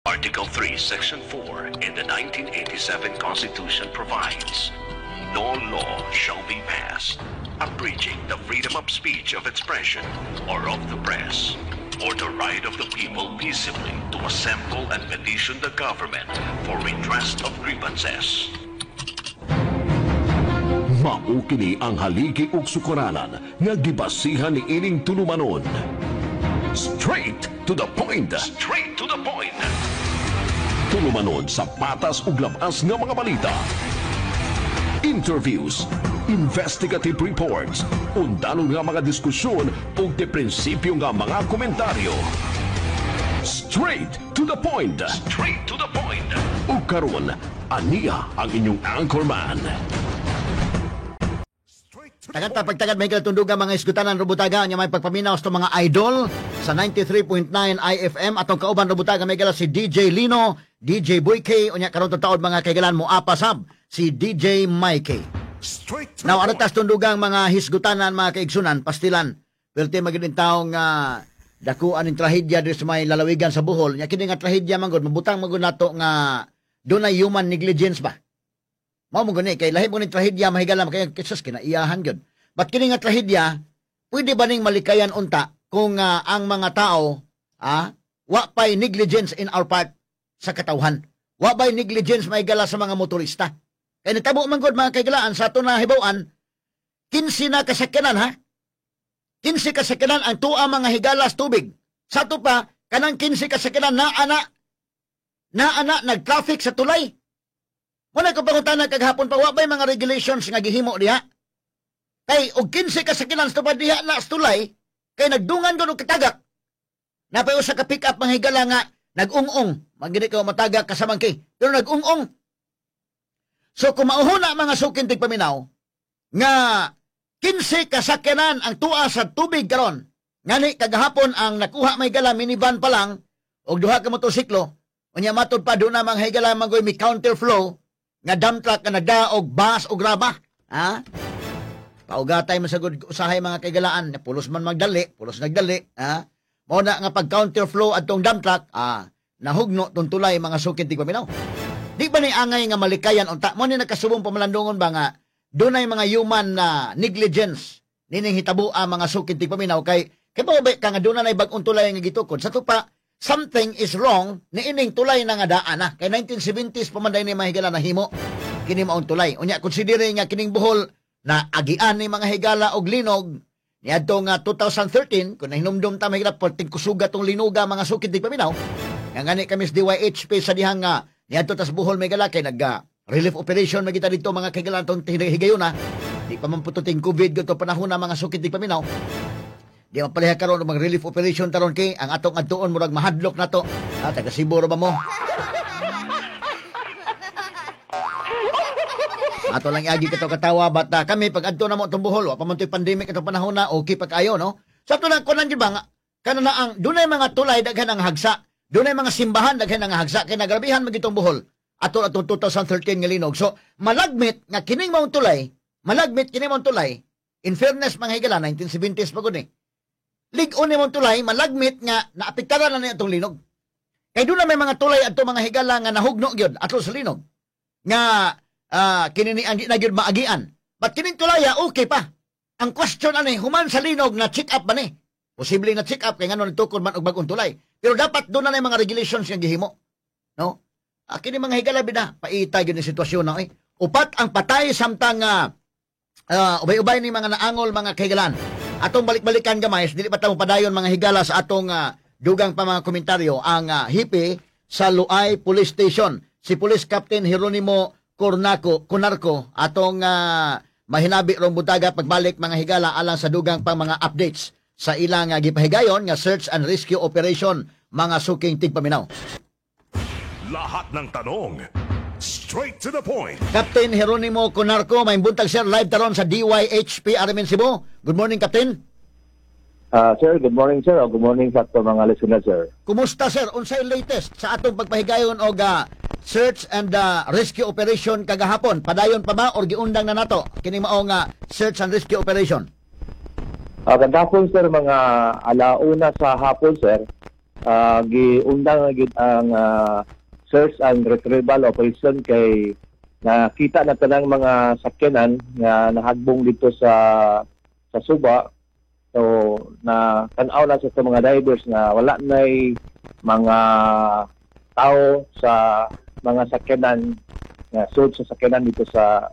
Article 3, Section 4 in the 1987 Constitution provides, "No law shall be passed abridging the freedom of speech, of expression, or of the press, or the right of the people peaceably to assemble and petition the government for redress of grievances." Mao kini ang haligi ug sukaranan nga gibasihan ni ining tulumanon. Straight to the point. Straight to the point. Tulumanon sa patas ug labas nga mga balita. Interviews, investigative reports, undanong nga mga diskusyon ug de prinsipyo nga mga komentaryo. Straight to the point. Straight to the point. Ug karon, aniya ang inyong anchorman. Tagad ta pagtagad Michael Tunduga, mga isgutanan robutaga nya may pagpaminaw sa mga idol sa 93.9 IFM. Atong kauban robutaga, Michael, si DJ Lino, DJ Boyke, unya karon taod, mga kaigalan, mo apasab si DJ Mikey. Now aron tas tundugang mga hisgutanan, mga kaigsunan, pastilan. Perti magid taong nga dako aning trahedya diri sa may lalawigan sa Bohol. Nya kini nga trahedya manggod mabutang manggod nato nga dunay human negligence ba? Mao mo gani kay lahi mo ni trahedya, mahigala kay kisas kinaiyahan gyud. But kini nga trahedya, pwede ba ning malikayan unta kung ang mga tao wa pay negligence in our part sa katawhan? Wa bay negligence, mahigala, sa mga motorista? Kay nitabo man gud, mga kaigalaan, sa ato na hibaw-an, 15 na kasakyanan ha. 15 kasakyanan ang tuwa, mga higalas, tubig. Sa ato pa kanang 15 kasakyanan na ana nag-traffic sa tulay. Muna ko pangutana kagahapon pa, wa ba'y mga regulations nga gihimo diha? Kay og 15 kasakyanan sa tupad diha na sa tulay, kay nagdungan gud og katagak. Napay usa ka pick up, mga higala, nga nag-ung-ong. Magini ko matagak kasamang kay. Pero nag-ung-ong. So kung mauhuna, mga suking tigpaminaw, nga 15 kasakyanan ang tuwa sa tubig karon. Ngani kagahapon ang nakuha, may gala, minivan pa lang og duha ka motorsiklo. Unya matud pa doon na, mga higala, mangoy mi counterflow nga dump truck nga nagdaog bus o graba. Ha? Paugatay man sa gud usahay, mga kaigalaan, pulos man magdali, pulos nagdali, ha? Mao na nga pag counterflow adtong dump truck, nahugno tong tulay, mga suking tigpaminaw. Di ba ni angay nga malikayan unta? Mo ni nakasubong pamalandungon ba nga dunay mga human na negligence nining hitabo ang mga suking tigpaminaw, kay ba ka nga dunay nay bag-ong tulay nga gitukod? Sa tupa, something is wrong ni ining tulay na nga daan na. Kay 1970s pa man ni, mga higala, na himo kini maong tulay. Unya konsidere nga kining Bohol na agian ni mga higala og linog niadto nga 2013, kung nahinumdum ta, mga higala, perting kusuga tong linuga, mga suking tigpaminaw. Nga ngani kami sa DYHP sa dihang nga niadto tas Bohol, may gala, kay nag relief operation magita dito, mga kaigalan, tong higayuna. Di pa man pututing COVID gito panahon na, mga suking tigpaminaw. Di man paliha karon mag relief operation taron kay ang atong adtuon murag mahadlok na to. Ah, taga Cebu ra ba mo? Ato lang iagi kato katawa, but kami pag adto na mo itong Bohol, wa pa man to'y pandemic itong panahon na, okay pa kayo, no? Sa ato lang kunan gyud ba nga kana na ang dunay mga tulay daghan ang hagsa, dunay mga simbahan daghan ang hagsa kay nagrabihan man gitong Bohol ato atong 2013 nga linog. So malagmit nga kining maong tulay, malagmit kini maong tulay, in fairness, mga higala, 1970s pa gud ni. Lig-on ni maong tulay, malagmit nga naapektaran na niya atong linog. Kay doon na may mga tulay adto, mga higala, nga nahugno gyud ato sa linog. Nga kini ni ang di na gyud maagian. But kining tulaya okay pa. Ang question ani, human sa linog na check up ba ni? Posible na check up kay ngano nitukod man og bag-ong tulay. Pero dapat doon na na yung mga regulations nga gihimo. No? Kini mga higala bida, paita gyud ni sitwasyon na eh. Upat ang patay samtang ubay-ubay ni mga naangol, mga kahigalan. Atong balik-balikan gamay, dili pa ta padayon, mga higala, sa atong dugang pa mga komentaryo ang hepe sa Loay Police Station, si Police Captain Geronimo Cornaco Conarco, atong mahinabi rong buntaga pagbalik, mga higala, alang sa dugang pang mga updates sa ilang gipahigayon nga search and rescue operation, mga suking tigpaminaw. Lahat ng tanong, straight to the point. Captain Geronimo Conarco, may buntag, sir, live taron sa DYHP RMN Cebu. Good morning, Captain. Sir, good morning, sir. O, good morning sa ato mga listeners, sir. Kumusta, sir? Unsay latest sa atong pagpahigayon og search and rescue operation kagahapon? Padayon pa ba or giundang na nato kini mao nga search and rescue operation? Gandahapon, sir, mga alauna sa hapon, sir. Giundang na gyud ang search and retrieval operation kay nakita na tanang mga sakyanan nga nahagbong dito sa suba. So na tan-aw na sa mga divers nga wala nay mga tao sa mga sakyanan nga sud sa sakyanan dito sa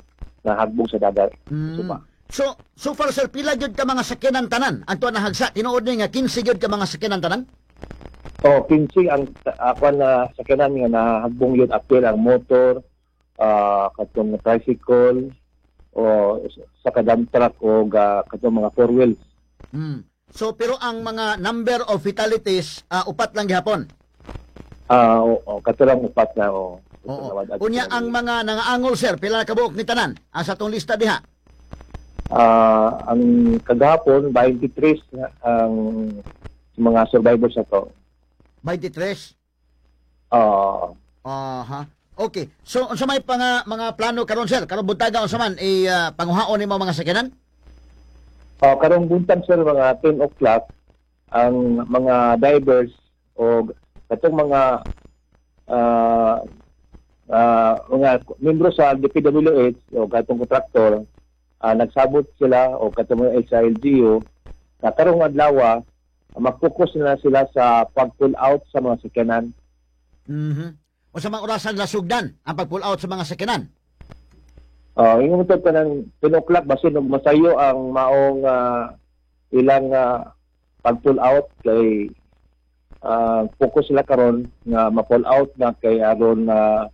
nahagbong sa dagat, suba. So, so far, sir, pila gyud ka mga sakyanan tanan ang tuwa nahagsa? Tinuod ni nga 15 gyud ka mga sakyanan tanan? Oh, 15 ang ako na sakyanan nga nahagbong yun, apil ang motor, katong tricycle o sa kadam truck o katong mga four wheels. So pero ang mga number of fatalities, upat lang gihapon. Ah, oo, kato lang upat na o. Oo. Unya ang mga nangaangol, sir, pila na kabuok ni tanan ang sa atong lista diha? Ang kagahapon 23 na ang mga survivors na to. 23. Ah. Aha. Okay. So unsa may mga plano karon, sir? Karon buntaga, unsa man i panguhaon nimo mga sakyanan? Karong buntag, sir, mga 10 o'clock ang mga divers o katong mga membro sa DPWH o katong kontraktor, nagsabot sila o katong mga HILGU na karong adlaw mag-focus na sila sa pag-pull out sa mga sakyanan. Unsa man orasan lasugdan ang pag-pull out sa mga sakyanan? Ingon to kanang 10 o'clock, basin og masayo ang maong ilang pag-pull out kay focus sila karon nga ma-pull out na kay aron na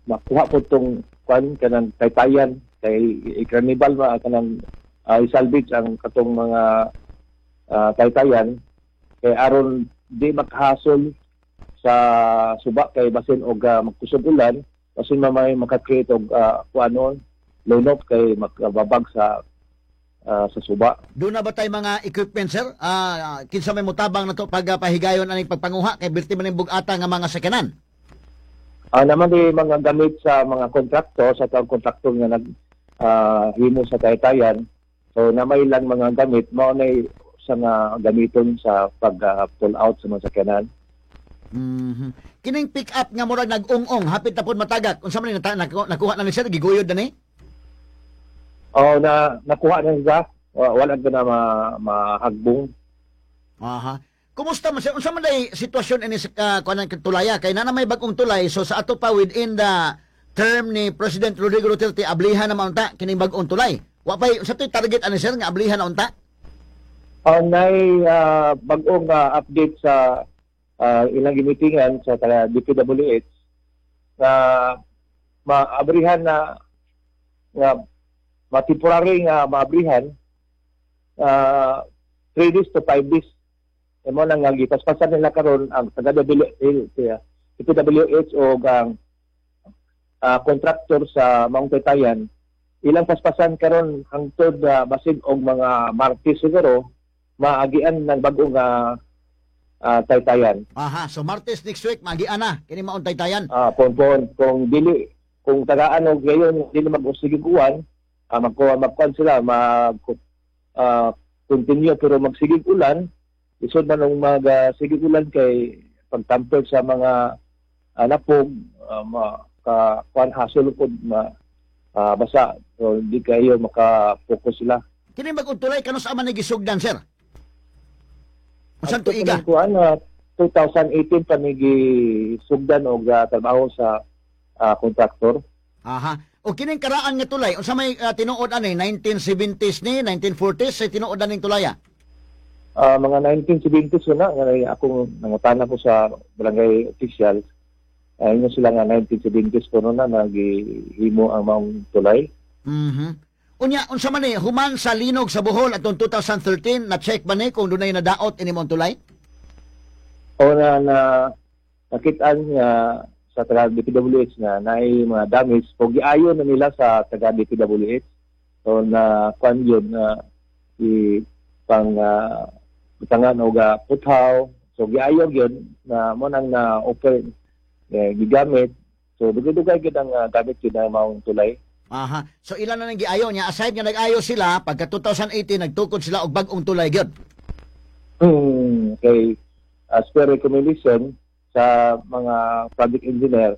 makuha po tong kwan kanang taytayan kay i-carnival ba kanang i-salvage ang katong mga taytayan kay aron di makahasol sa suba kay basin og magkusog ulan, basin mamay maka-create og kuanon lunok kay makababag sa suba. Doon na ba tay mga equipment, sir? Kinsa may mutabang na to pag pahigayon aning pagpanguha kay birti man ning bug-ata nga mga sakyanan? Naman di mga gamit sa mga kontraktor, sa tawag kontraktor nga nag himo sa taytayan. So namay lang mga gamit mao nay sa nga gamiton sa pag pull out sa mga sakyanan. Kining pick up nga murag nag-ung-ong hapit na pud matagak. Unsa man ni nakuha na ni sir, giguyod na ni? Oh, na nakuha na siya. Wala na mahagbong. Aha. Kumusta man, sir? Unsa man day sitwasyon ini sa kuan ng tulaya kay na may bag-ong tulay, so sa ato pa within the term ni President Rodrigo Duterte ablihan na man unta kining bag-ong tulay. Wa pay unsa to'y target ani, sir, nga ablihan na unta? Nay bag-ong update sa ilang gimitingan sa taga DPWH na maabrihan na nga ma-temporary nga maabrihan 3 days to 5 days. Emo nang nga gipaspasan nila karon ang taga DPWH o ang contractor sa Maong Taytayan, ilang paspasan karon hangtod basin og mga Martes siguro maagian ng bag-ong taytayan. Aha, so Martes next week maagian na kini maong taytayan. Kung dili kung tagaan og gayon dili mag-usigig uwan, magkuha magkuan sila mag continue, pero magsigig ulan, isod man og magsigig ulan kay pagtamper sa mga napog, ka kuan hasol pod ma basa, so di kayo maka-focus sila. Kini bag-ong tulay kanus man ni gisugdan, sir? Unsang tuiga? Kuan 2018 pa ni gisugdan og trabaho sa kontraktor. Aha. O kining karaan nga tulay, unsa may tinuod ani, 1970s ni, 1940s sa tinuod aning tulaya? Mga 1970s na nga akong nangutana ko sa barangay officials. Ingon sila nga 1970s kuno na nagihimo ang maong tulay. Unya unsa man ni human sa linog sa Bohol atong 2013, na check ba ni kung dunay nadaot ini maong tulay? O na nakitaan nga sa taga DPWH na naay mga damage o giayo na nila sa taga DPWH. So na kuan yun na i pang butangan og puthaw. So giayo gyud na mo nang na open gigamit. So dugay-dugay gyud ang gamit gyud ang maong tulay. Aha. So ilan na nang giayo niya? Aside nga nag-ayo sila, pagka 2018 nagtukod sila og bag-ong tulay gyud. Kay As per recommendation sa mga project engineer,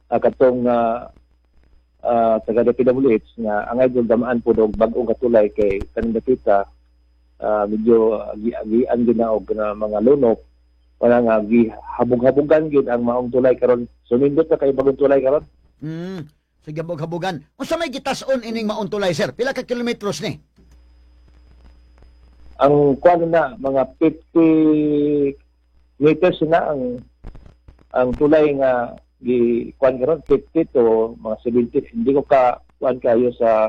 katong taga DPWH nga angay gyud damaan po og bag-ong katulay kay kaning dapita medyo agi-agian gyud na og na mga lunok. Wala nga gihabog-habogan gyud ang maong tulay karon. So nindot na kay bagong tulay karon. Sige, habog-habogan. Unsa may gitas-on ining maong tulay, sir? Pila ka kilometros ni? Ang kuan na mga 50 meters na ang tulay nga gi kuan karon, 50 to mga 70, hindi ko ka kuan kayo sa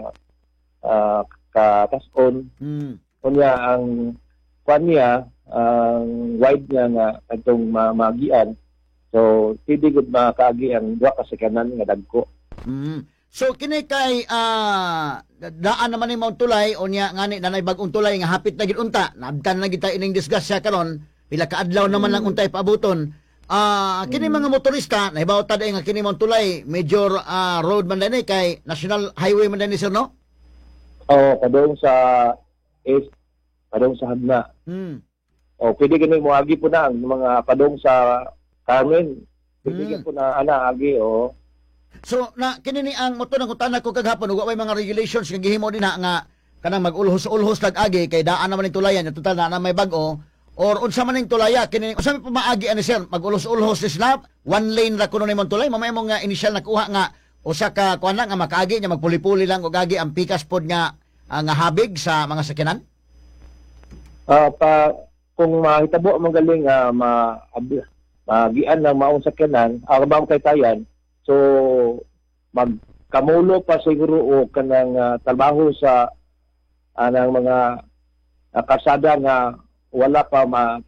katason. Unya ang kuan niya, ang wide niya nga katong maagian, so pwede gud makaagi ang duha ka sakyanan nga dagko. So kini kay daan naman ni maong tulay, unya ngani nanay bag-ong tulay nga hapit na gid unta. Naabtan na gid ta ining disgrasya karon. Pila ka adlaw naman lang untay paabuton. Kini mga motorista nahibaw ta nga kini maong tulay major road man dinhi kay national highway man dinhi, sir, no? Oh, padung sa east, padung sa Jagna. O pwede gani moagi po na ang mga padung sa Carmen. Pwede po na ana agi o. So na kini ni ang moto ng utana ko kaghapon ug wa may mga regulations nga gihimo dinha nga kanang mag-ulhos-ulhos lag agi kay daan naman ning tulayan, total na, na may bag-o, or unsa man ning tulaya kini, unsa may pamaagi ani, sir? Mag-ulhos-ulhos ni sila, one lane ra kuno nimong tulay? Mamaya mo nga initial na kuha nga usa ka kuan lang nga makaagi nya magpuli-puli lang og agi ang pikas pod nga nga habig sa mga sakyanan. Pa kung mahitabo ang galing ma maagian ng maong sakyanan, maong taytayan, so magkamulo pa siguro o kanang trabaho sa anang mga kalsada nga wala pa ma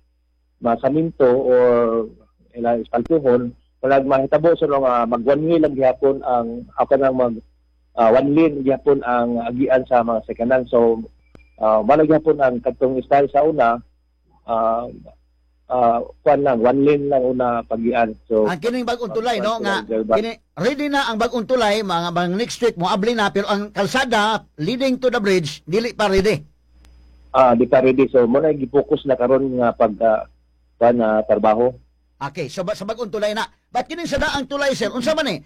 masaminto or ila espaltuhon. Wala mahitabo sa nga mag one way lang gihapon ang ako nang mag one lane gihapon ang agian sa mga sakyanan. So wala gihapon ang katong style sa una, kuan lang, one lane lang una pagian. So Ang kining bag-ong tulay, no, nga tulay, kini ready na ang bag-ong tulay, mga next week mo abli na, pero ang kalsada leading to the bridge dili pa ready. Ah, di pa ready. So mo na gi-focus na karon nga pag kuan na trabaho. Okay, so sa bag-ong tulay na. But kini sa daang tulay, sir, unsa man eh?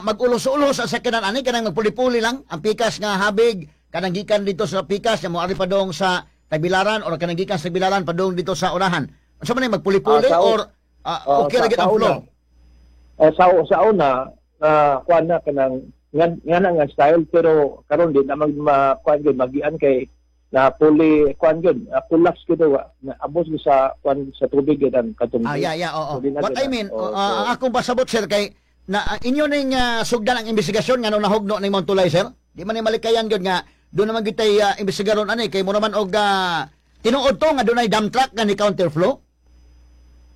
Mag-ulos-ulos ang sakyanan ani, kanang magpuli-puli lang ang pikas nga habig kanang gikan dito sa pikas nga moari padong sa Tagbilaran or kanang gikan sa Tagbilaran padong dito sa unahan. Unsa man eh, magpuli-puli or okay ra gid sa ang flow? Una. Sa una kuan na kanang nga na nga style, pero karon di na mag ma, kuan gyud magian kay na puli kuan gyud collapse gyud wa na abos gyud sa kuan sa tubig gyud ang katong Ah, yeah, oo. So, di na What gyud I mean, oh, so, ang akong pasabot, sir, kay na inyo ning sugdan ang investigasyon nga nahugno ning maong tulay, sir. Di man ni malikayan gyud nga doon naman gyud tay investigaron ani kay mo naman og tinuod to nga dunay dump truck nga ni counterflow.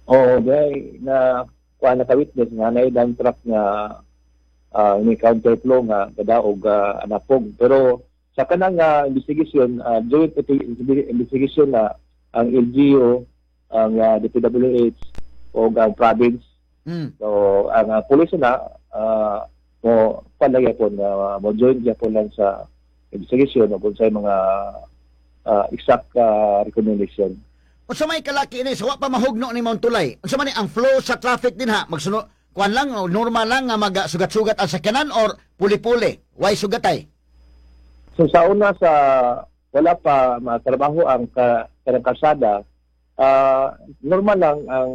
Oo, dahil na kuan na ka-witness nga na dump truck nga ni counterflow nga kadaog anapog. Pero sa kanang investigation, joint investigation na ang LGU, ang DPWH o ang province. So ang pulis na mo kuan lang gyapon mo join gyapon lang sa investigation o kung sa mga exact recommendation. Unsa may kalaki ini so wa pa mahugno ni maong tulay? Unsa man ni ang flow sa traffic din ha? Magsuno kuan lang o normal lang nga magsugat-sugat ang sakyanan or puli-puli? Why sugatay? So sa una, sa wala pa matrabaho ang kanang kalsada, normal lang ang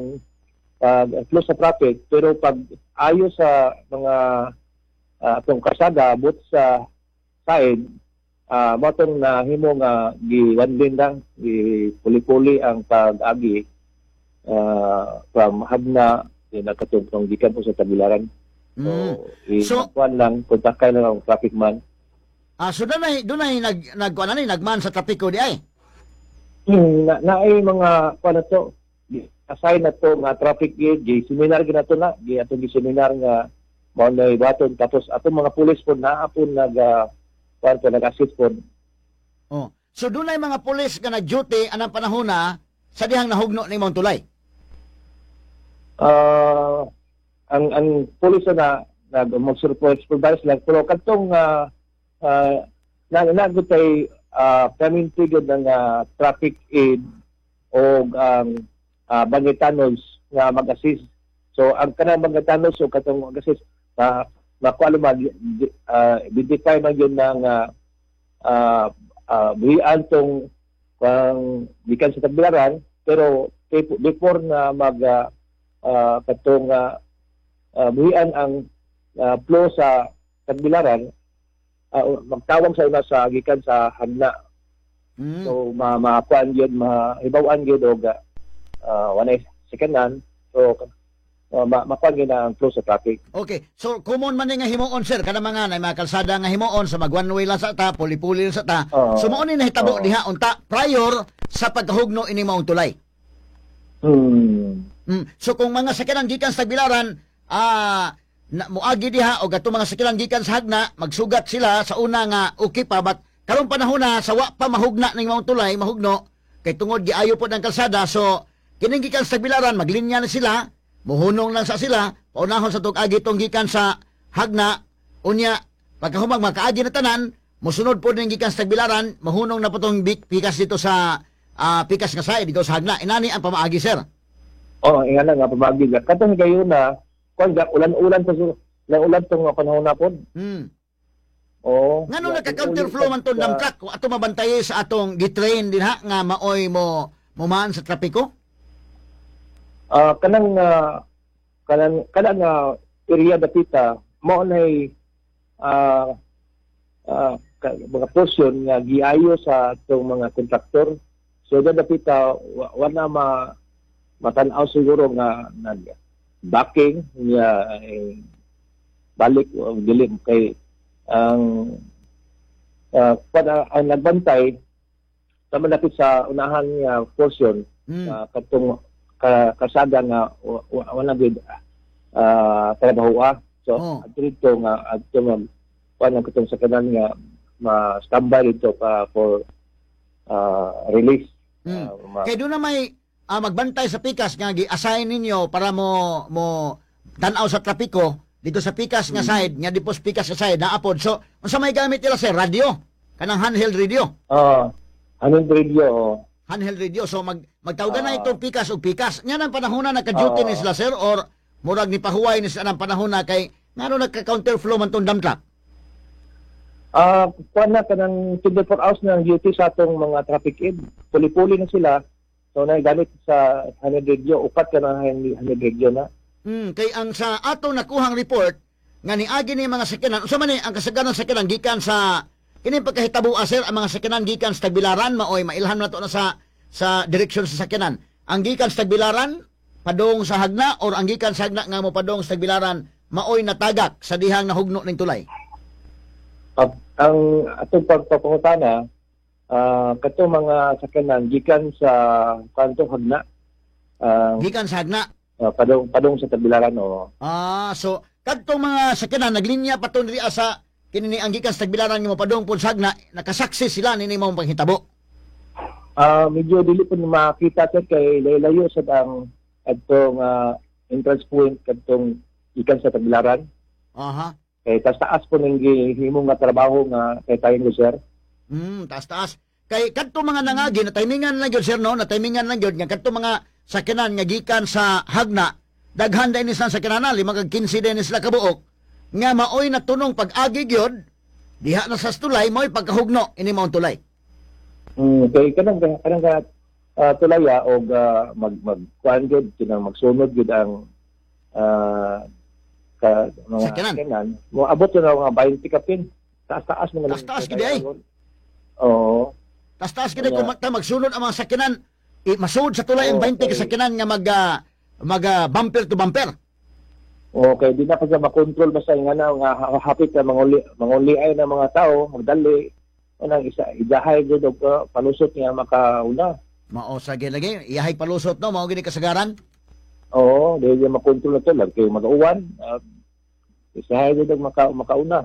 flow sa traffic, pero pag ayo sa mga atong kalsada but sa side, mao tong nahimo nga gi one lane lang, gi puli-puli ang pag-agi from Jagna din katong gikan po sa Tagbilaran. So, so kuan lang, kontakay lang ang traffic man. Ah, so dunay nag nag kuan ani nagman sa trapiko di ay. Na naay mga kuan na to, assign na to nga traffic gate, gi seminar gyud nato na, gi atong gi seminar nga mao na baton, tapos atong mga pulis po naa po nag kuan po, nag-assist po. Oh. So dunay mga pulis nga nag-duty anang panahon na sa dihang nahugno ni maong tulay. Ang pulis na nag mag-supervise lang, pero kadtong na na tay permanente gyud ng traffic aid o ang barangay tanods nga mag-assist. So ang kanang barangay tanods o katong mag-assist makuha mag identify man yun ng buhian tong kang gikan sa Tagbilaran, pero before na mag katong buhian ang flow sa Tagbilaran, magtawag sa una sa gikan sa Jagna. So ma makuan gyud, mahibaw-an gyud og walay sakyanan, so makuan gyud ang flow sa traffic. Okay. So common man ni nga himuon, sir, kada mga na mga kalsada nga himuon sa mag one way lang sa ta, puli-puli lang sa ta. Oo. So mao ni nahitabo Oo. diha unta prior sa pagkahugno ini maong tulay. So kung mga sakyanan gikan sa Tagbilaran, na, moagi diha o katong mga sakyanan gikan sa Jagna, magsugat sila sa una nga okay pa, but karong panahon na sa wa pa mahugna ning maong tulay, mahugno kay tungod giayo pod ang kalsada, so kining gikan sa Tagbilaran maglinya na sila, muhunong lang sa sila, paunahon sa tug agi tong gikan sa Jagna, unya pagkahumag makaagi na tanan, mosunod pod ning gikan sa Tagbilaran, mahunong na po tong pikas dito sa pikas nga side dito sa Jagna. Inani ang pamaagi, sir? Oh, inga na nga pamagi. Katong gayon na kuan ga ulan-ulan pa, ulan tong panahon na pod. Oo. Ngano nagka-counterflow man tong dump truck? Ato mabantay sa atong gitrain din ha nga maoy mo mumaan sa trapiko? Kanang area dapita mao nay mga portion nga giayo sa atong mga kontraktor. So dapita wala ma matan-aw siguro nga nag backing niya, eh, balik o dili kay ang ang nagbantay sa malapit sa unahan nga portion, katong kasada nga wala gid trabahoa. So adto dito nga adto nga kuan ang katong sakyanan nga ma-standby dito pa for release. Kay doon na may magbantay sa pikas nga gi-assign ninyo para mo mo tan-aw sa trapiko dito sa pikas nga side nga dipos pikas nga side naapod. So unsa may gamit nila, sir? Radio? Kanang handheld radio? Handheld radio, oh. Handheld radio. So magtawagan na itong pikas og pikas. Nya nang panahon na naka-duty ni sila, sir, or murag ni pahuway ni sila ng panahon na kay ngano nagka-counterflow man tong dump truck? Kuan na kanang 24 hours na ang duty sa atong mga traffic aid. Puli-puli na sila. So na gamit sa handheld radio, upat ka na handheld radio na. Kay ang sa atong nakuhang report nga niagi ni mga sakyanan, unsa man ni ang kasagaran sa sakyanan gikan sa kini pagkahitabo, sir, ang mga sakyanan gikan sa Tagbilaran maoy mailhan na to na sa direksyon sa sakyanan. Ang gikan sa Tagbilaran padung sa Jagna or ang gikan sa Jagna nga mo padung sa Tagbilaran maoy natagak sa dihang nahugno ning tulay? Ang atong pagpapangutana, katong mga sakyanan gikan sa kanto Jagna. Gikan sa Jagna. Padung padung sa Tagbilaran, oh. Ah, so kadtong mga sakyanan naglinya pa diri sa kini ni ang gikan sa Tagbilaran nga mopadung pud sa Jagna, nakasaksi sila nini maong panghitabo? Medyo dili po makita, sir, kay layo sad ang adtong entrance point kadtong gikan sa Tagbilaran. Kay taas taas po ning gihimo nga trabaho nga kay tayo, sir. Taas taas. Kay kadto mga nangagi na timingan lang gyud, sir, no, na timingan lang gyud nga kadto mga sakyanan nga gikan sa Jagna, daghan din ni sa sakyanan, 5 kag 15 din ni sila kabuok nga maoy natunong pag-agi gyud diha na sa tulay maoy pagkahugno ini maong tulay. Kay kanang kanang tulaya og mag mag kuan gyud kinang magsunod gyud ang mga Sakyanan. sakyanan. Mo abot yun ang mga 20 kapin. Taas-taas mga Taas-taas gid ay. Oo. Taas-taas gid kung magsunod ang mga sakyanan, masud sa tulay ang 20 ka sakyanan nga mag bumper to bumper. Okay, di na pa siya makontrol basta nga na nga hapit na manguli ay ng mga tao, magdali unang isa idahay gud og palusot nga makauna. Mao sa gid lagi, iyahay palusot, no, mao gid kasagaran. Oo, di niya makontrol na to lang kay mag-uwan. Isahay gud og makauna.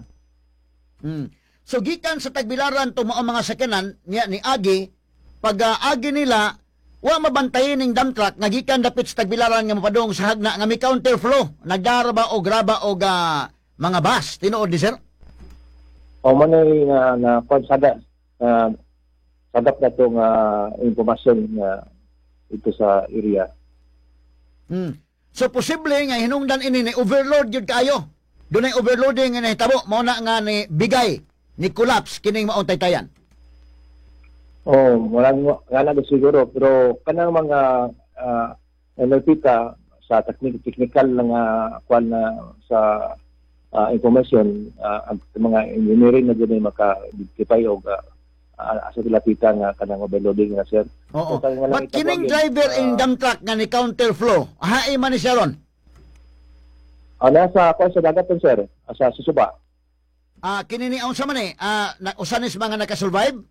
So gikan sa Tagbilaran to mao mga sakyanan niya ni agi, pag agi nila wa mabantayin ning dump truck nga gikan dapit sa Tagbilaran nga mapadung sa Jagna nga may counterflow, nagdara ba o graba og mga bus, tinuod ni sir? O man ay nga na kwan sada sadap na tong impormasyon nga ito sa area. So posible nga hinungdan ini ni overload gyud kaayo. Dunay overloading nga nahitabo, mao na nga ni bigay, ni collapse kining maong taytayan. Oh, wala nga na siguro, pero kanang mga NLP ta sa technical lang nga kuan na sa information, ang mga engineering na dyan ay maka-identify og asa sila pita nga kanang overloading nga, sir. Oo. So, kanang lang But kining itawagin, driver in dump truck nga ni counterflow, hain man ni siya ron? Nasa kuan sa dagat tong, sir, sa Susuba. Kini ni unsa man eh? Usa ni sa mga nakasurvive?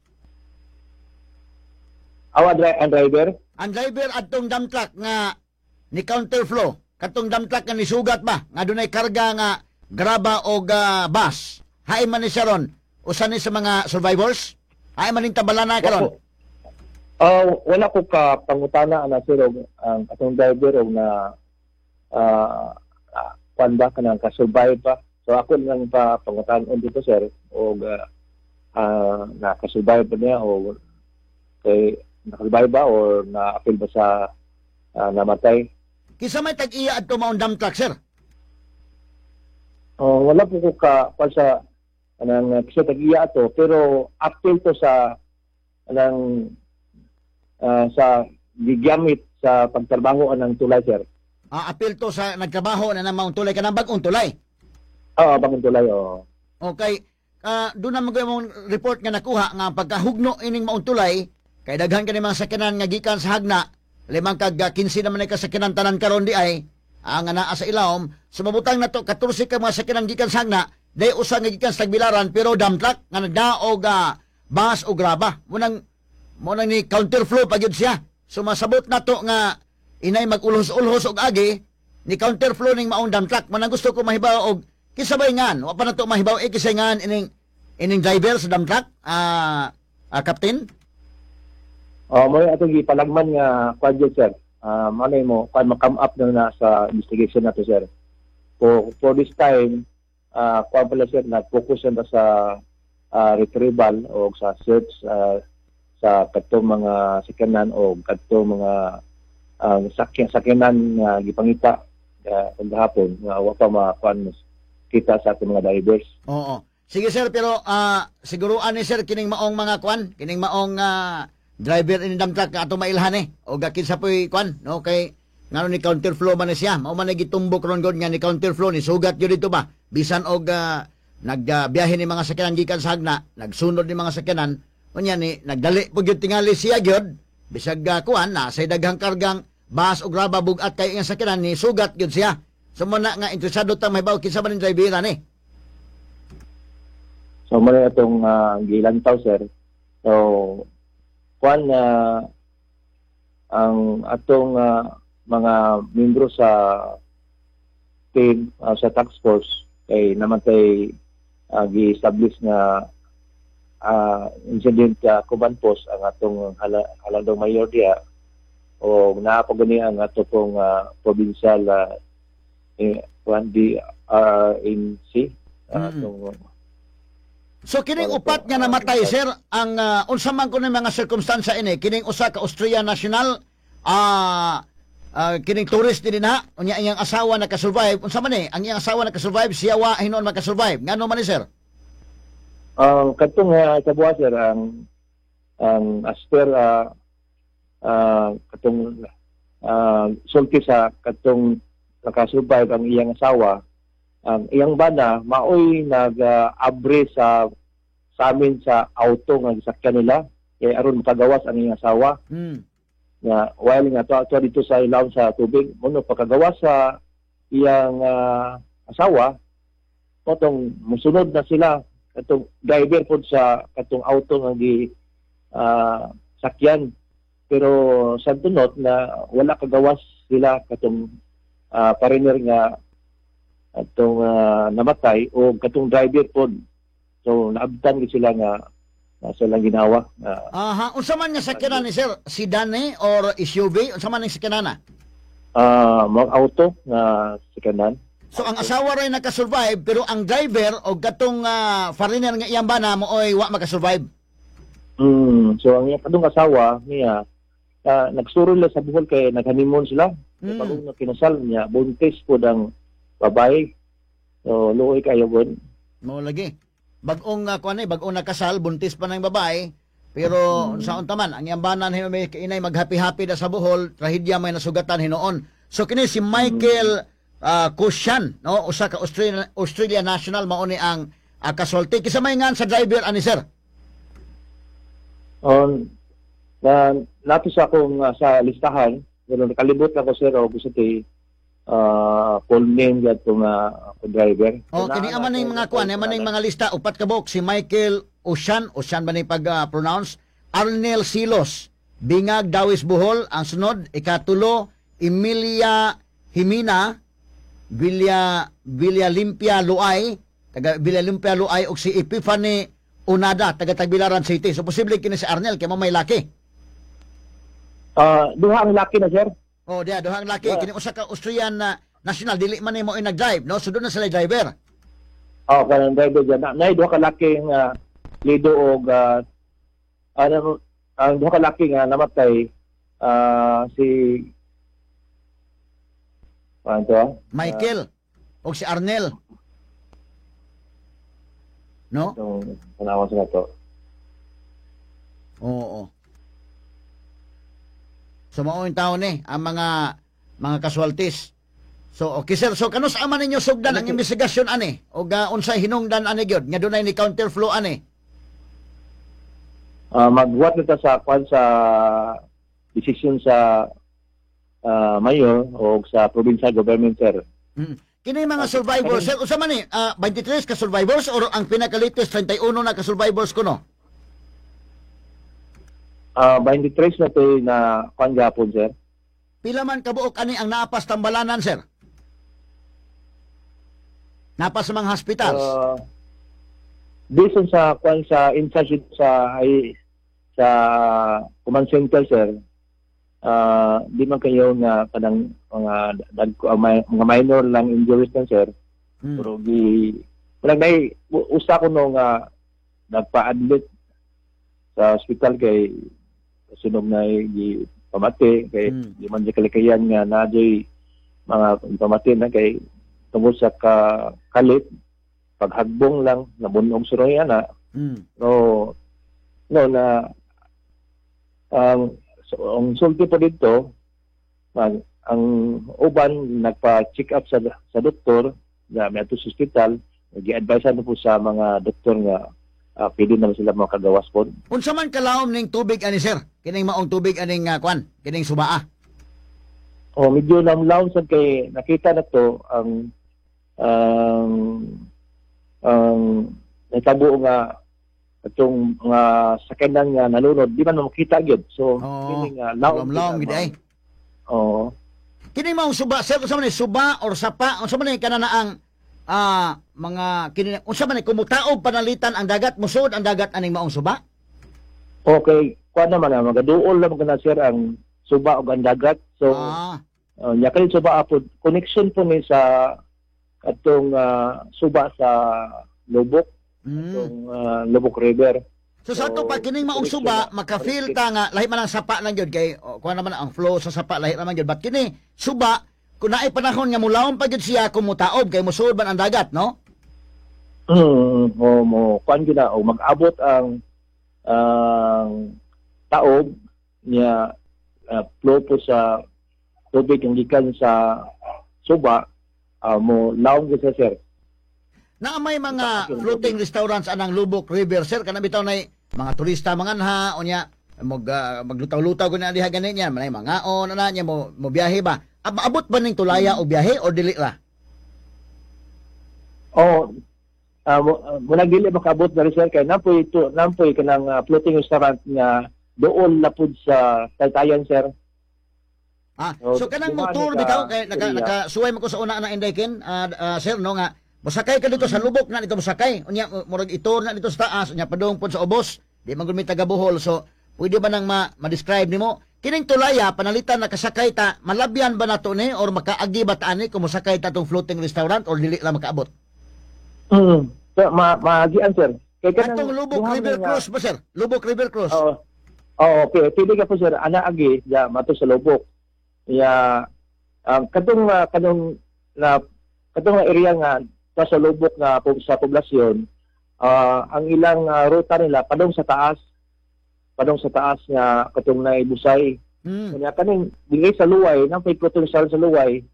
Awa ang driver. Ang driver adtong dump truck nga ni counterflow, katong dump truck nga nisugat ba nga dunay karga nga graba og bus. Hain man ni siya ron? Usa ni sa mga survivors? Hain man ning tabalana karon? Wala ko ka pangutana ana, sir, og ang atong driver og na kuan ba kanang ka-survive ba. So ako lang pa pangutanon dito, sir, og naka-survive ba niya o kay naka-survive ba or na-apil ba sa namatay. Kinsa may tag-iya adto maong dump truck, sir? Oh, wala po ko ka kuan sa anang kasi tag-iya ato, pero apil to sa anang sa gigamit sa pagtrabaho anang tulay, sir. Apil to sa nagtrabaho na maong tulay, kanang bag-ong tulay. Oo, bagong tulay, oo. Okay. Doon naman ko yung report nga nakuha nga pagkahugno ining maong tulay kay daghan kani mga sakyanan nga gikan sa Jagna, limang kag 15 naman ay kasakyanan tanan karon di ay ang naa sa ilawom. So mabutang na to 14 ka mga sakyanan gikan sa Jagna, day usa nga gikan sa Tagbilaran pero dump truck nga nagdaog bus o graba. Mo nang ni counterflow pa gyud siya. So masabot na to nga inay mag-ulhos-ulhos og agi ni counterflow ning maong dump truck. Mo nang gusto ko mahibaw og kisabay ngan, wa pa na to mahibaw eh kisay ngan ining driver sa dump truck, captain. Oh, mo atong gipalagman nga kuan jud, sir. Malay mo kuan ma-come up na na sa investigation nato, sir. For this time, kuan pala, sir, nag-focus na sa retrieval o sa search sa katong mga sakyanan o katong mga sakyanan nga gipangita kagahapon nga wa pa makuan kita sa atong mga drivers. Oo. Sige, sir, pero siguruan ni sir kining maong mga kuan, kining maong driver ini dump truck nga ato mailhan eh. O kinsa po'y kuan, no, kay ngano ni counterflow man ni siya. Mao man ni gitumbok ron god nga ni counterflow, ni sugat gyud dito ba. Bisan og nagbiyahe ni mga sakyanan gikan sa Jagna, nagsunod ni mga sakyanan, unya ni nagdali po gyud tingali siya gyud bisag kuan na say daghang kargang bus o graba, bugat kay iyang sakyanan, ni sugat gyud siya. So mo na nga interesado ta mahibaw kinsa man ning driver ni. So mo na itong gilantaw, sir. So kuan na ang atong mga membro sa team sa task force kay naman kay gi-establish nga incident command post ang atong halandong mayor diya o naa pa gani ang ato pong provincial kuan DRNC atong So kining Wala upat po. nga namatay, sir, ang unsa man kuno mga sirkumstansya ini, kining usa ka Austrian national, kining tourist din na unya iyang asawa nakasurvive. Unsa man eh ang iyang asawa nakasurvive, siya wa hinuon makasurvive, ngano man ni, sir? Ang katong ikabuha, sir, ang as per katong sulti sa katong nakasurvive, ang iyang asawa, ang iyang bana maoy nag-abre sa amin sa auto nga gisakyan nila kay aron makagawas ang iyang asawa nga while nga to dito sa ilawom sa tubig. Mo pagkagawas sa iyang asawa, motong musunod na sila katong driver pod sa katong auto nga gi sakyan, pero sa tunot na wala kagawas sila katong foreigner nga atong namatay o katong driver pod. So naabtan gid sila nga nasa lang ginawa. Aha, unsa man nga sakyanan ni, sir? Sedan ni or SUV? Unsa man ang sakyanan na? Mga auto nga sakyanan. So ang asawa ray nakasurvive, pero ang driver o katong foreigner nga iyang bana mooy wa makasurvive. So ang iyang katong asawa niya nagsurol lang sa Bohol kay nag-honeymoon sila. Bagong na kinasal niya, buntis po ang babae. So luoy kayo gon. Mo lagi. Bag-ong kuan eh, bag-ong nakasal, buntis pa ng babae. Pero sa unta man, ang iyang banan may inay mag-happy-happy na sa Bohol, trahedya may nasugatan hinuon. So kini si Michael Kushan, no, usa ka Australia, Australia national, mao ni ang kasulti. Kinsa may ngan sa driver ani, sir? On na nato sa akong sa listahan, pero nakalibot lang ko, sir, o gusto ti full name gadto nga ako driver. Oh, So, kini naa ama na ning ko mga kuan, ama ning mga lista, upat ka buok: si Michael Ocean, Ocean ba ni pag pronounce? Arnel Silos, Bingag Dawis Bohol, ang sunod ikatulo Emilia Jimena, Villa Villa Limpia Luay, taga Villa Limpia Luay, ug si Epiphany Unada, taga Tagbilaran City. So posible kini si Arnel kay mo may laki. Duha ang laki na, sir. Oh, diya duha ang laki. Kini usa ka Austrian na national, dili man nimo nag-drive, no? So doon na sila driver. Oh, kanang driver dyan. Na, nay duha ka laki nga lido og ano, ang duha ka laki nga namatay, si ano to, ah? Michael og si Arnel. No? Itong tanawan sa to. Oo. So mao yung taon ni ang mga casualties. So okay, sir, so kanus ama ninyo sugdan ang investigasyon ani og unsay hinungdan ani gyud nga dunay ni counterflow ani? Magwat na ta sa kwan, sa decision sa mayor o sa provincial government, sir. Kini mga survivors, sir, unsa man ni 23 ka survivors or ang pinaka-latest 31 na ka survivors kuno? 23 na to na kwan gapon, sir. Pila man kabuok ani ang naapas tambalanan, sir? Naapas sa mga hospitals. Based on sa kwan, sa in charge sa ay sa command center, sir. Di man kayo nga kanang mga mga minor lang injuries lang, sir. Pero gi walang nay usa ko no nga nagpa-admit sa hospital kay sunog na gi pamati kay di man di kalikayan nga na mga pamati na kay tungod sa ka kalit paghagbong lang nabunog suroy ana. No no na ang so, ang sulti po dito ang uban nagpa-check up sa doktor na may sa ospital, gi-advise na po sa mga doktor nga pwede naman sila makagawas po. Unsa man kalawom ning tubig ani, sir? Kining maong tubig aning kwan, kining subaa. Oh, medyo lamlaw sad kay nakita na to ang nahitabo nga atong mga sakyanan nga nalunod, di man makita gyud. So Oo. meaning nga lawom. Lawom gid ay. Oo. Kini maong suba, sir, unsa man ni suba or sapa? Unsa man ni kana na ang mga kini, unsa man ni kumutaob panalitan ang dagat, musuod ang dagat aning maong suba? Okay, kuan naman na magaduol lang kana, sir, ang suba ug ang dagat. So nya kay suba po, connection po ni sa atong suba sa Lubok, atong Lubok River. So sa ato So, pa kining maong connection suba na. maka-feel ta nga lahi man ang sapa lang gyud kay oh, kuan naman ang flow sa sapa, lahi naman gyud. But kini suba, kun naay panahon nga mulawom pa gyud siya kung mutaob kay musuod man ang dagat, no? O mo kuan gyud na o mag-abot ang taob niya, flow po sa tubig ang gikan sa suba, mo lawom gyud siya, sir. Naa may mga Itaas yung floating restaurants anang Lubok River, sir, kana bitaw nay mga turista manganha unya maglutaw-lutaw gud na diha gani niya manay mangaon ana niya mo mo biyahe ba? Abot ba ning tulaya o biyahe or dili ra? Oh, muna dili makaabot na rin, sir, kay nampoy ito, nampoy kanang floating restaurant nga dool na pud sa Taytayan, sir. So, So, kanang dumaan motor ni ka bitaw kay naka, area. nakasuway man ko sa una na Indaykin, sir, no, nga mosakay ka dito sa Lubok na dito mosakay unya murag itor na dito sa taas unya padung pod sa ubos, di man gud mi taga Bohol, so pwede ba nang ma-describe nimo kining tulaya panalitan nakasakay ta, malabyan ba nato ni or makaagi ba ta ani kung mosakay ta tong floating restaurant or dili lang makaabot? So, maagian, sir. Kay kanang Katong Lubok duha River man nga- Cruise ba, sir? Lubok River Cruise. Oo. Oo, pili ka po, sir, ana agi ya mato sa Lubok. Ya Ang kadtong kanong na kadtong area nga sa lubok nga sa poblasyon, ang ilang ruta nila padong sa taas nga katong naibusay. Kanya kaning dili sa Luway, nang pay sa Luway,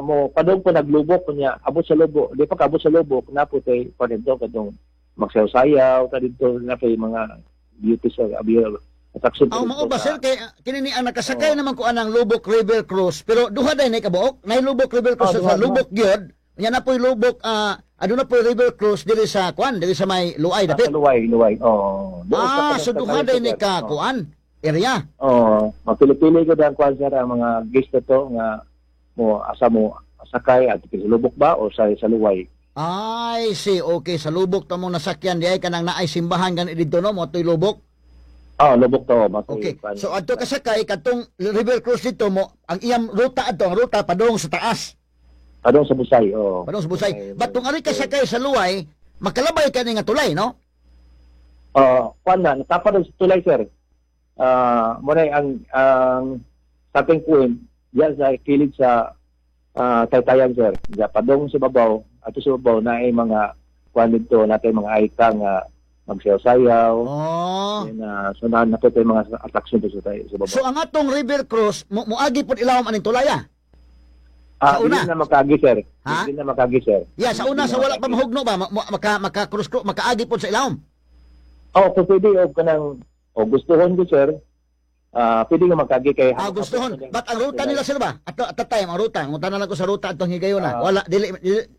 mo padong po naglubok, kunya abot sa lubok, di pa kaabot sa lubok na po tay pa dito kadtong magsayaw-sayaw ta dito na pay mga beauty sa abi attraction. Aw, mao ba, sir, kay kini ni ang nakasakay naman ko anang Lubok River Cruise, pero duha day ni kabuok, nay Lubok River Cruise Oh, sa duha, Lubok gyud, nya na po'y Lubok aduna po'y River Cruise diri sa kuan, diri sa may Luay Sa dapit. Luway, Luway. Oo. Doon sa Ah, so duha day ni ka kuan area. Oo, mapili-pili ko ang kuan, sir, ang mga guest na to nga mo asa mo sakay at sa lubok ba o sa Luway. Ay, si okay, sa Lubok to mong nasakyan di ay kanang naay simbahan gani didto, no, mo to'y Lubok. Ah, lubok to. Matoy, Okay. kuan. So adto ka sakay kadtong river cruise dito mo ang iyang ruta adto, ang ruta padung sa taas. Padong sa Busay, oo. Padung sa Busay. But kung ari ka sakay sa Luway, makalabay ka ni nga tulay, no? Oo, kuan na, natapad sa tulay, sir. Ah, mo na ang starting point diyan sa kilid sa Taytayan, sir. Diyan padong sa babaw, ato sa babaw na ay mga kuan dito, natin mga aita nga magsayaw-sayaw. Oh. Then, so na po tayo mga attraction to sa tayo sa babaw. So ang atong river cruise mo moagi pud ilawom aning tulay ah. Ah, sa una? Hindi na makagi, sir. Ha? Hindi na makagi, sir. Yeah, sa una Hindi sa na wala pa makagi. mahugno ba maka maka cruise cruise makaagi pud sa ilawom. Oh, kung pwede o kanang o gustuhon ko, sir. Ah, pwede nga makagi kay Ah, gustuhon. But ang ruta nila, sir ba? Ato at that time ang ruta, ngutan na lang ko sa ruta atong higayona. Ah. Wala dili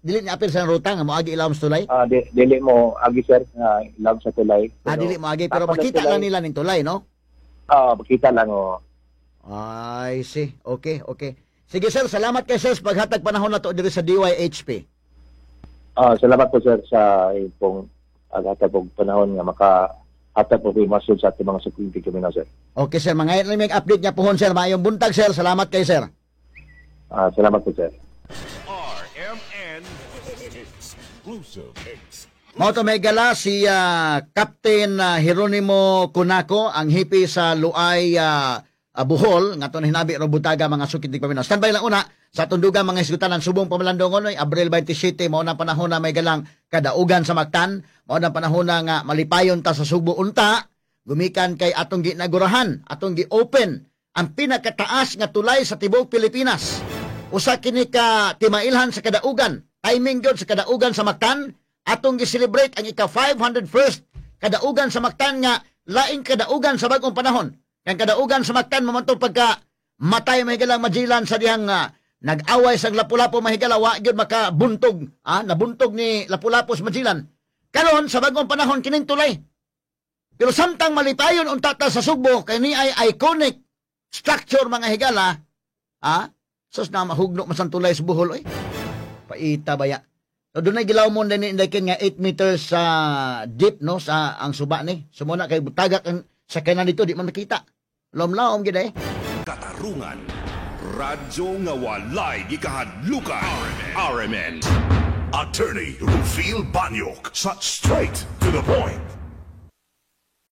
dili ni apil sa ruta nga moagi ilawom sa tulay. Ah, dili mo agi, sir, love sa tulay. Ah, dili moagi pero tapad ang makita tulay. lang nila ning tulay, no? Ah, makita lang, oh. I see. Okay. Sige sir, salamat kay sir sa paghatag panahon na to diri sa DYHP. Ah, salamat po, sir, sa pong aghatag og panahon nga maka hatag po impormasyon sa ating mga security kami na, sir. Okay sir, mga lang may update niya pohon, sir. Maayong buntag, sir. Salamat kay sir. Ah, salamat po, sir. RMN Exclusive. Mao to, may gala si Captain Jeronimo Cunaco, ang hepe sa Luay, Bohol, nga ato hinabi robutaga mga sukit di paminaw. Standby lang una sa tunduga mga isgutan ang subong pamalandongon oy, Abril 27, mao na panahon na may galang kadaugan sa Mactan, mao na panahon na nga malipayon ta sa Sugbo unta gumikan kay atong ginagurahan, atong gi-open ang pinakataas nga tulay sa tibuok Pilipinas. Usa kini ka timailhan sa kadaugan. Timing gyud sa kadaugan sa Mactan, atong gi-celebrate ang ika 501st kadaugan sa Mactan nga laing kadaugan sa bag-ong panahon. Kang kadaugan sa Mactan mamanto pagka matay mahigala Magellan sa dihang nag-away sa Lapu-Lapu mahigala, wa gyud makabuntog, nabuntog ni Lapu-Lapu sa Magellan. Karon sa bag-ong panahon kining tulay. Pero samtang malipayon unta ta sa Sugbo kay ni ay iconic structure mga higala, sus na mahugno man sang tulay sa Bohol oy. Paita baya. So dunay gilaw mo din ni nga 8 meters sa deep, no, sa ang suba ni. Sumuna kay tagak ang sakyanan dito di man makita. Lom-lom gid eh. Katarungan. Radyo nga walay gikahadlukan. RMN. Attorney Rufil Banyok sa Straight to the Point.